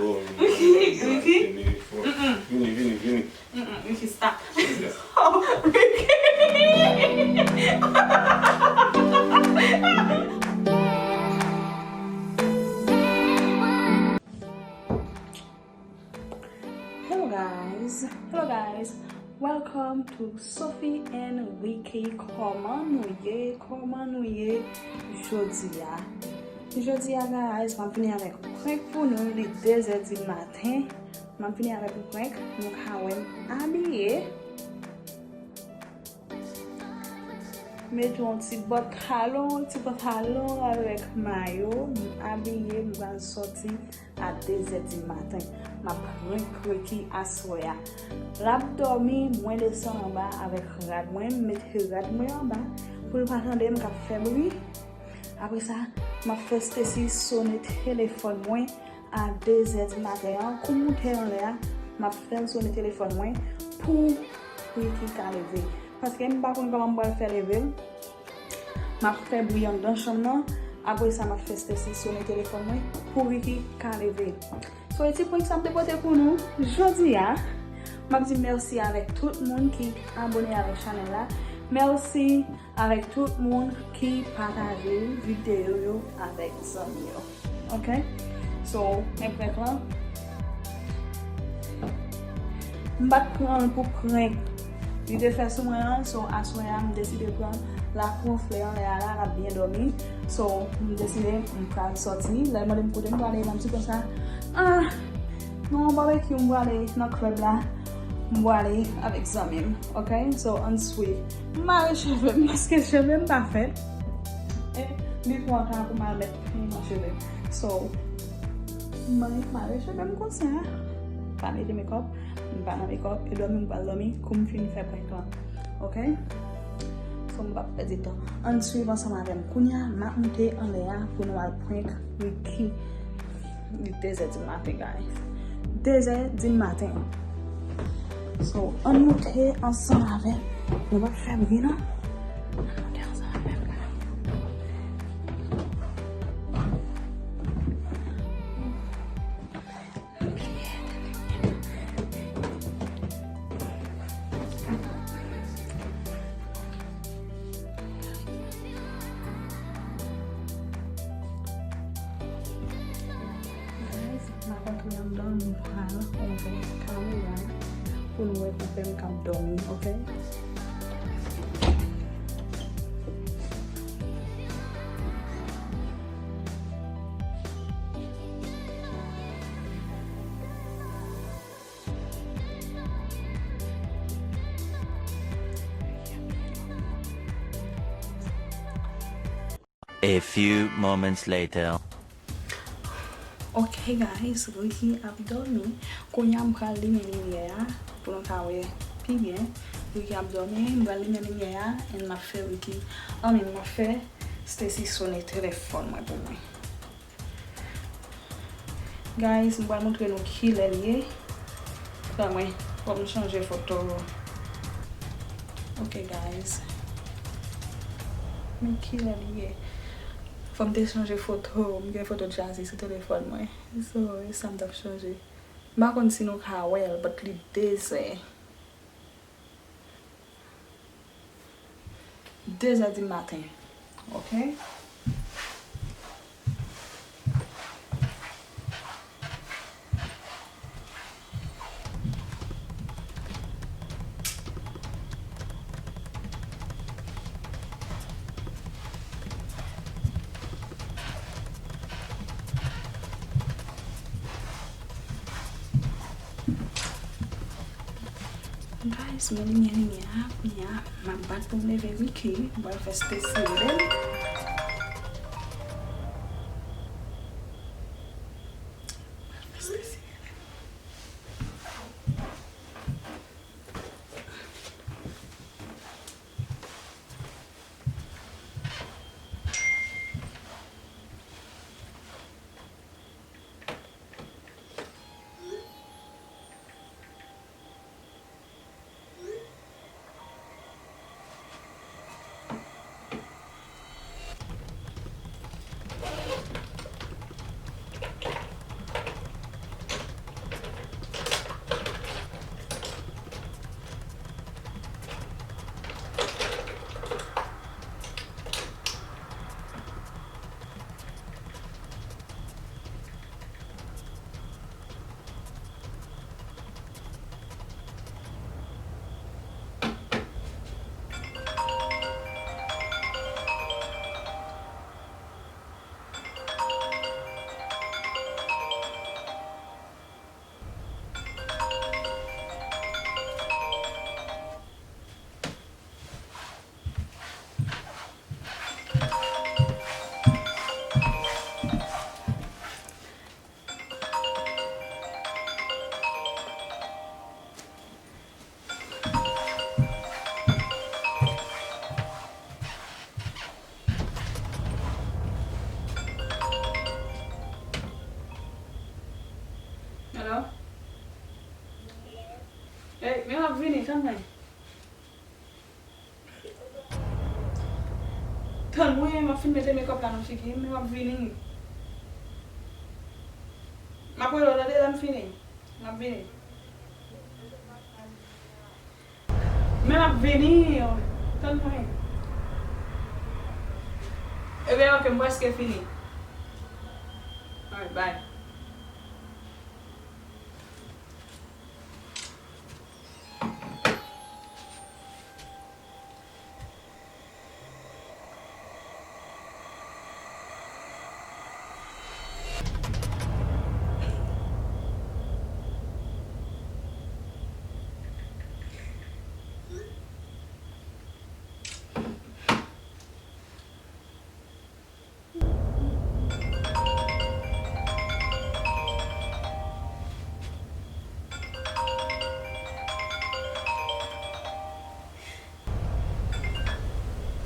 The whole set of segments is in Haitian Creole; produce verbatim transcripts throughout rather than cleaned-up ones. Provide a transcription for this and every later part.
Ricky? Vini, vini, vini. Mm-mm, Ricky, stop. Ricky! Hello guys. Hello guys. Welcome to Sophie and Ricky. Kòman nou ye? Kòman nou ye jodi a? Jodi a, guys, m ap vini avèk prank pou nou. Li de zè di maten. M ap vini avèk yon prank. Nou ka wè m abiye. Mete yon ti pantalon, ti pantalon avèk mayo. M abiye, m pral sòti a de zè di maten. M ap prank Ricky aswè a. L ap dòmi, mwen desann anba avèk rad mwen, m mete rad mwen anba pou l pa tande m k ap fè bri. Apre sa, m ap fè Stacy sone telefòn mwen a de zè di maten an. Kou m moute anlè a, m ap fè l sone telefòn mwen pou Ricky ka leve. Paske m pa konn kòman m pral fè leve l. M ap fè bri anndan chanm nan. Apre sa, m ap fè Stacy sone telefòn mwen pou Ricky ka leve. So, e ti prank sa m te pote pou nou jodi a. M ap di mèsi avèk tout moun ki abone avèk chanèl la. Mèsi avèk tout moun ki pataje videyo yo avèk zanmi yo. Ok? So, men prank lan. M pa t pran l pou prank li te fè sou mwen an. So, aswè a, m deside pran l. L ap wonfle anlè a la, l ap byen dòmi. So, m deside m pral sòti. Lè l mande m kote m prale, m di konsa, ah, nan yon babekyou m prale, nan klèb la, m prale avèk zanmi m. Ok? So, ann swiv. M mare cheve m, paske cheve m pa fèt. E li twò ta pou m al met penyen nan cheve m. So, m mare, mare cheve m konsa. Pa mete makeup, m pa nan makeup, e dòmi m pral dòmi, kou m fin fè prank lan. Ok? So, m p ap pèdi tan. Ann swiv ansanm avè m. Kounye a, m ap moute anlè a pou nou al prank Ricky. Li de zè di maten, guys. De zè di maten. So, ann moute ansanm avè m. Nou p ap fè bri, non. Ann moute ansanm avè m, guys. Guys, m ap antre anndan, m pral ouvè kamera pou nou wè kòman m k ap dòmi, ok? A few moments later. Ok, guys, Ricky ap dòmi. Kounye a, m pral limen limyè a pou nou ka wè pi byen. Ricky ap dòmi, m pral limen limyè a, and m ap fè Ricky, I mean, m ap fè Stacy sone telefòn mwen pou mwen. Guys, m pral montre nou kilè l ye. Frè mwen, fò m chanje foto yo. Ok, guys. Men kilè l ye. Fò m te chanje foto. M gen foto Jazzy sou telefòn mwen. So, e sa m t ap chanje. M pa konn si nou ka wè l, but li de zè. De zè di maten. Ok? Guys, men limyè, limyè a, kounye a, m ap bat pou m leve Ricky, m pral fè Stacy leve l. M pral fè Stacy leve l. Hello? Ey, men m ap vini, tann mwen. Tann mwen, m ap fin mete makeup la nan figi m, men m ap vini. M ap rele w tande lè m fini. M ap vini. Men m ap vini. Tann mwen. Ebyen, ok, m prèske fini. Alright, bye.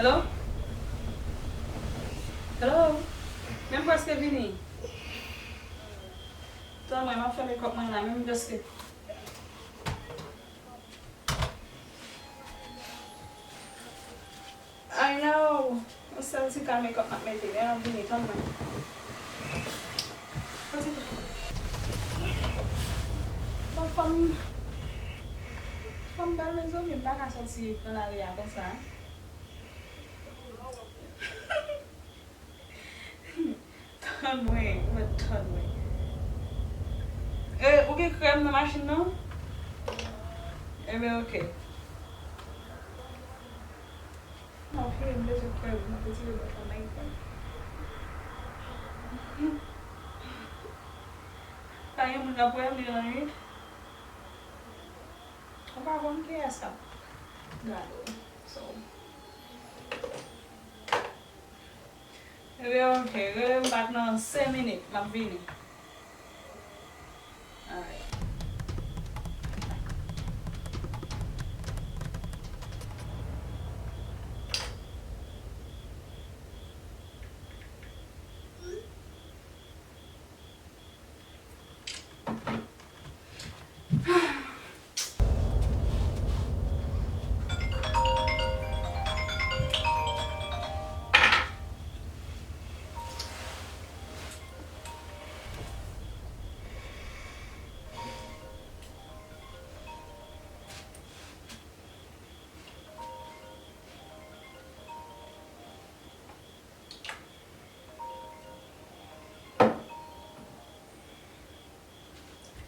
Hello? Hello? Men m prèske vini. Tann mwen, m ap fè makeup mwen la, men m prèske. I know. Yon sèl ti kal makeup m ap mete, men m ap vini, tann mwen. Bon, fanm, fanm bèl, mezanmi, m pa ka soti nan lari a konsa. Tann mwen, ou mèt tann mwen. E, ou gen krèm nan machin nan? Ebyen, ok. Ok, m bezwen krèm, m ap retire bòt la nan ekran. Pa gen moun k ap wè m, li nan rit. Ou pa konn kiyès k ap gade w. So, Ebyen, ok. Rele m bak nan senk minit. M ap vini. Alright.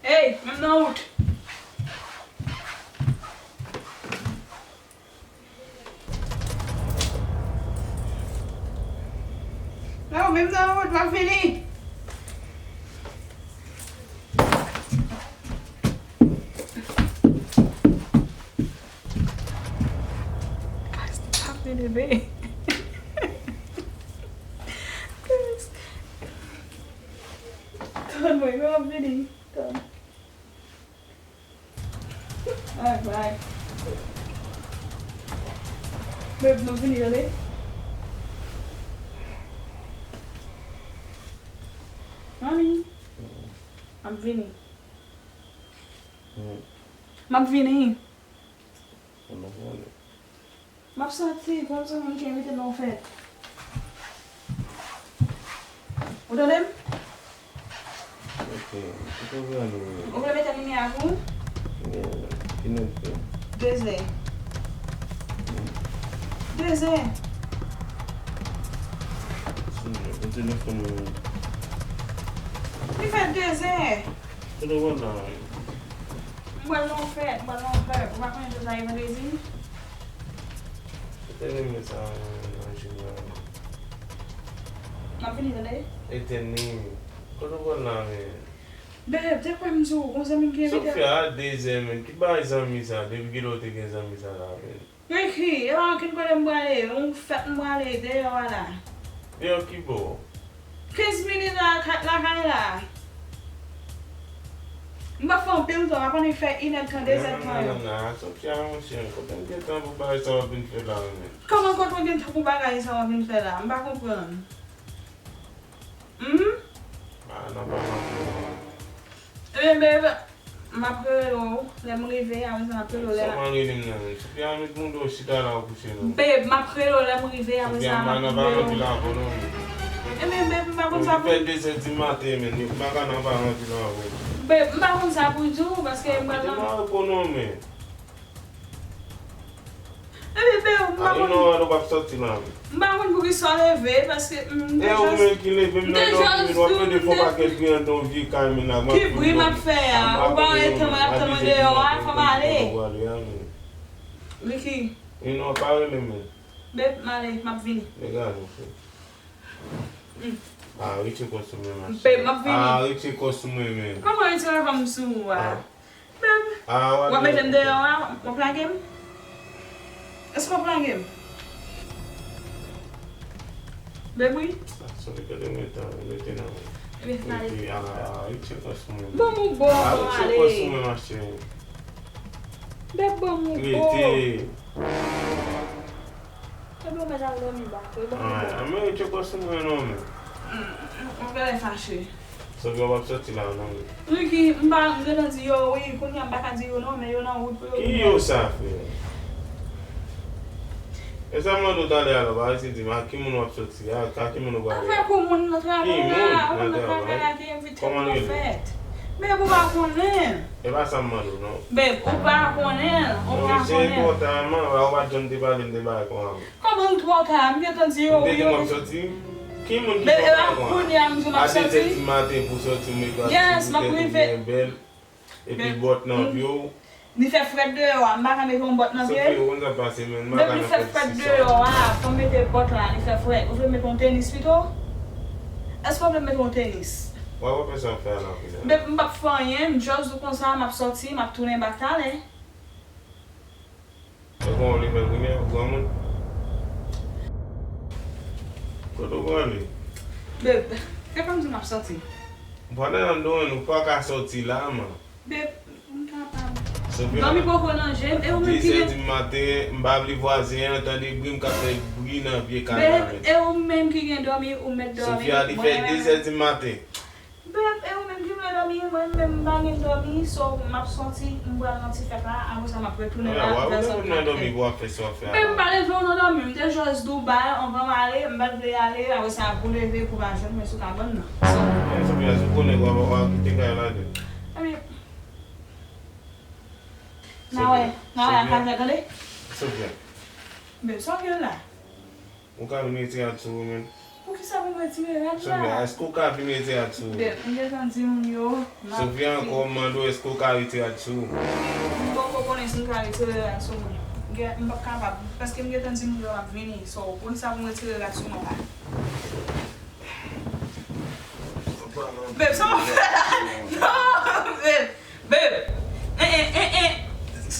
Ey, men m nan wout. Non, men m nan wout, m ap vini. Guys, the chocolate is big. Guys. Tann mwen, mwen ap vini. Tann. Alright, bye. Babe, nou vini, tande? Mami. M ap vini. M ap vini. Kòman sa ale? M ap soti, kòm se moun ki envite m nan yon fèt. Ou tande m? Ok, ou konprann ou. Ou vle mete limyè a pou ou? Ki nèg fè? Dezè. Dezè. Sonje, kontinye fè nou. Li fè dezè. Kote w pral la menm? M pral nan yon fèt, m pral nan yon fèt. Ou pa konnen jou sa e vandredi? Etèn li men sa, an jeneral. M ap vini, tande? Etèn li. Kote w pral la menm? Babe, te kwè m di w, gon zanmi m ki envite m. Sofia, a dezè menm. Ki bagay zanmi sa? Depi kilè w te gen zanmi sa la menm? Ricky, e pa ankenn kote m prale, yon fèt m prale, deyò a la. Deyò ki bò? Kenz minit la, kat lakay la. M pa fè anpil tan, m ap annik fè inèdtan, dezèdtan yo. Nan, nan, nan, nan, Sofia, monchè, kote m gen tan pou bagay sa w ap vin fè la menm? Kòman kote w gen tan pou bagay sa w ap vin fè la? M pa konprann. Hmm? Ah, nan pa nan. Babe, m ap rele w lè m rive, apre sa m ap rele w lè. Sa w pral rele m nan menm? Sofia, met mouda w chita la ou kouche non. Babe, m ap rele w lè m rive, apre sa m ap rele w. Sofia, m pa nan paran anpil avè w non. Ebyen, babe, m pa konn sa pou. Ou fè de zè di maten, men, m pa ka nan paran anpil avè w. Babe, m pa konn sa pou di w, paske m pral nan. Kite m avè w non, men. Epi, babe, m pa konn. Ou p ap soti la. M pa konn poukisa w leve, paske, mm, m te jis, m te jis di w, m te. Ki bri m ap fè a? Ou pa wè tan mwen ap tann mwen deyò a, fò m ale. Ricky. Babe, m ale, m ap vini. Babe, m ap vini. Kòman retire kò sou mwen a? Babe, w ap mete m deyò a, w ap lage m? Èske w ap lage m? Babe, wi. Ebyen, ale. Ban m yon bo, ban m ale. Babe, ban m yon bo. Ebyen, w mèt al dòmi ba. Wi, ban m yon bo. Mwen, retire kò sou mwen non, men. M, m, m genlè fache. Sofia, w ap soti la non. Ricky, m pa, m gentan di yo wi, kounye a m pa ka di yo non, men yo nan wout pou yo vini. Ki yo sa, frè? E sa m mande w talè a la, w pa resi di m a ki moun w ap soti a, a ki moun w prale a. Afè kou moun nan travay la, moun nan travay la ki envite m nan fèt. Babe, ou pa konnen. E pa sa m mande w non. Babe, ou pa konnen, ou pa konnen. Twò ta, man, ou pa t janm te pale m de bagay konsa. Kòman l twò ta? M gentan di yo wi. Ou te di m w ap soti? Ki moun ki fè w konsa? Kounye a m di w m ap soti. A de zè di maten pou soti, ou mete w ap soti, tèt ou byen bèl, epi bòt nan pye w. Li fè frèt deyò a, m pa ka mete yon bòt nan pye m. Sofia, ou konn sa k pase, men, m pa ka nan frèt isi sa. Babe, li fè frèt deyò a, fò m mete bòt la, li fè frèt. Ou vle m mete yon tenis pito? Èske w vle m mete yon tenis? W ap fè sa w fè a la, kounye a. Babe, m p ap fè anyen, m just di w konsa, m ap soti, m ap tounen bak talè. E kòman w vle fè l kounye a, ou granmoun? Kote w prale? Babe, se kòmsi m ap soti. Pandan y ap dòmi, nou pa ka soti la, man. Babe, m kapab. Sofia, dòmi poko nan je m, e ou menm ki gen. Di zè di maten, m pa vle vwazen an tande bri m k ap fè bri nan vye kay la menm. Babe, e ou menm ki gen dòmi, ou mèt dòmi. Sofia, li fè de zè di maten. Babe, e ou menm ki vle dòmi, mwen menm m pa gen dòmi, so m ap soti, m pral nan ti fèt la, apre sa m ap retounen la, vè sèt maten. Babe, m pa leve w nan dòmi, m te just di w bye anvan m ale, m pa t vle ale, apre sa pou leve pou pa jwenn mwen sou kabann nan. So. Sofia, si w konnen w ap kite kay la tou. Ebyen, n a wè, n a wè a katè, tande? Sofia. Babe, sa w gen la? Ou ka vin retire rad sou ou menm? Poukisa pou m retire rad la? Sofia, èske ou ka vin retire rad sou ou? Babe, m gentan di moun yo, m ap. Sofia, ankò m mande w, èske ou ka retire rad sou ou? M poko konnen si m ka retire rad sou mwen. M p ap kapab, paske m gentan di moun yo m ap vini. So, poukisa pou m retire rad sou mwen la? Babe, sa w ap fè la? Non, babe. Babe! Eh, eh, eh, eh!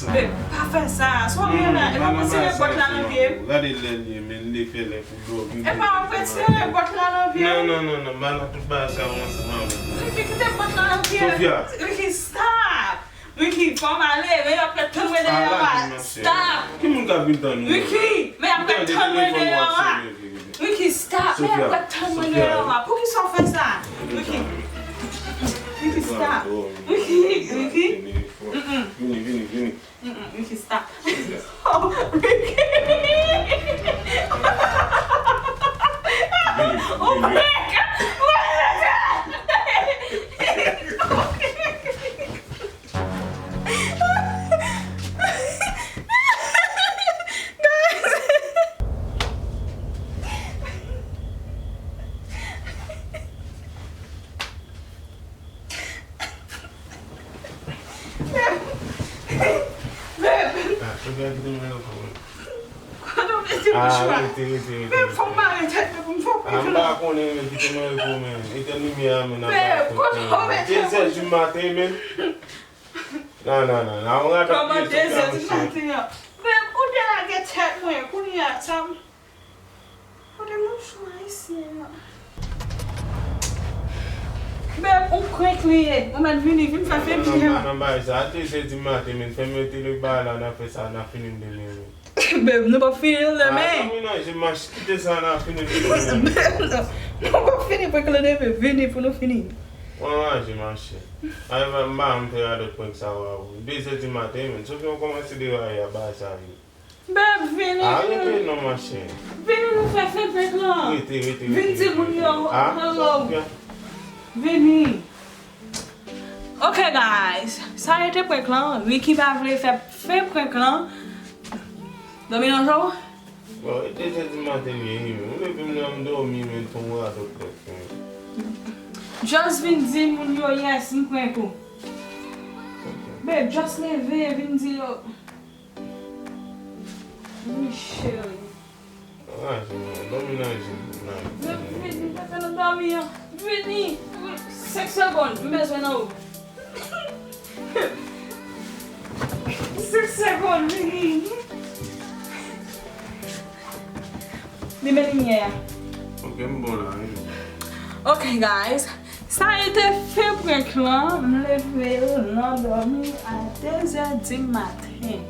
Babe, pa fè sa. Sa w gen la? E pa pou tire bòt la nan pye m? Gade lè l ye, men, li fè lè pou dòmi. E pa pou tire bòt la nan pye m? Non, non, non, non, ba nan tout bagay sa yo ansanm avèk mwen. Ricky, kite bòt la nan pye m. Sofia! Ricky, stop! Ricky, fò m ale, men y ap ret tann mwen deyò a. Stop! Ki moun k ap vin tann ou? Ricky, men y ap ret tann mwen deyò a. Ricky, stop! Men y ap ret tann mwen deyò a. Poukisa w fè sa? Ricky. Ricky, stop. Ricky, Ricky. Mm-mm. Vini, vini, vini. Mm-mm, Ricky, stop. Oh, Ricky. Oh, Ricky. Kote w mete bouch ou a? Rete, rete, rete. Babe, fò m mare tèt mwen pou m fè w konfyans. M pa konnen, men, kite mwen repo, men. Etèn limyè a, men, nan. Babe, kote w mete bouch ou? De zè di maten, men. Non, non, non, non. Kòman de zè di maten an? Babe, ou te lage tèt mwen, kounye a, sa m. Kote mouchwa ayisyen an? Babe, ou krenk li ye. Ou mèt vini, vin fè fè byen. Nan bagay sa, a de zè di maten, men, fè m retire bagay la, n a fè sa, n a fini m demen, men. Babe, nou p ap fini l demen. Ah, non, men non, je mach, kite sa, n a fini l demen. Babe, non. Nou p ap fini prank lan demen, vini pou nou fini. Mwen raje, machè. Ay, m pa m fè radòt prank sa yo avè w. De zè di maten, men. Sophie, ou kòmanse deraye a, bagay sa yo. Beb, vini. Arete non, machè. Vini nou fè fè prank lan. Rete, rete, rete. Vin di moun yo, Ah, hello. Sophia. Vini. Ok, guys. Sa rete prank lan. Ricky pa vle fè fè prank lan. Dòmi nan je w? Bon, e de zè di maten li ye, wi. Ou leve m nan m dòmi, men ton radòt prank, men. Just vin di moun yo yes, m prank ou. Babe, just leve, vin di yo. Wi, cheri. Raje, non. Dòmi nan je m, nan. Vini, vini, vini, dòmi an. Vini. Senk segonn, m bezwen nan ou. Senk segonn, vini. Limen limyè a. Ok, m bon la, wi. Ok, guys. Sa rete fen prank lan. M leve nan dòmi a de zè di maten.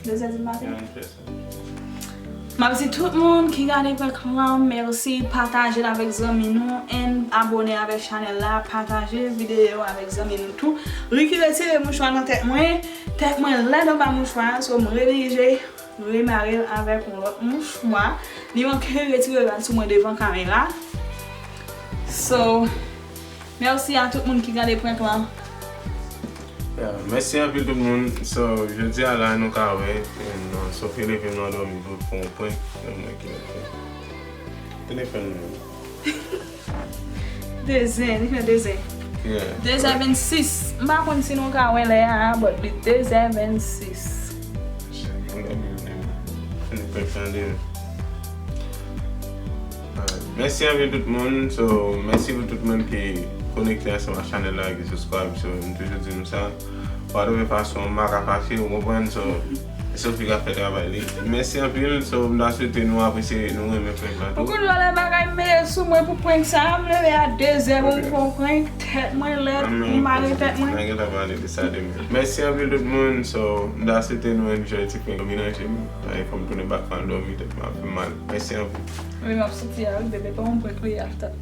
De zè di maten. M ap di tout moun ki gade prank lan mèsi, pataje l avèk zanmi nou, and abone avèk chanèl la, pataje videyo avèk zanmi nou tou. Ricky retire mouchwa nan tèt mwen, tèt mwen lèd anba mouchwa a, so m redirije, remare l avèk yon lòt mouchwa. Li manke retire rad sou mwen devan kamera. So, mèsi a tout moun ki gade prank lan. Yeah, mèsi anpil tout moun. So, jodi a la nou ka wè, eh, non, Sophie leve m nan dòmi pou, pou yon prank. Men mwen ki mete telefòn mwen. De zè, li fè de zè. Yeah. De zè vennsis. M pa konn si nou ka wè lè a, but li de zè vennsis. Mwen dòmi, men fini prank lan de. Alright. Mèsi anpil tout moun. So, mèsi pou tout moun ki konekte ansanm ak chanèl la, ki subscribe. So, m toujou di nou sa. Pa de fason, m pa ka fache, ou konprann? So, e Sophie k ap fè travay li. Mèsi anpil. So, m ta swete nou apresye, nou renmen prank lan Ou tou. konn wè lè bagay m mete sou mwen pou prank sa, m leve a de zè pou m fè yon prank, tèt mwen lèd, m mare tèt mwen. Nan gentan pale de sa demen. Mèsi anpil tout moun. So, m ta swete nou enjoy ti prank dominante m. Ay, fò m tounen back al dòmi, tèt mwen ap fè m mal. Mèsi anpil. Wi, m ap soti a, wi, bebe, pa yon prank li after.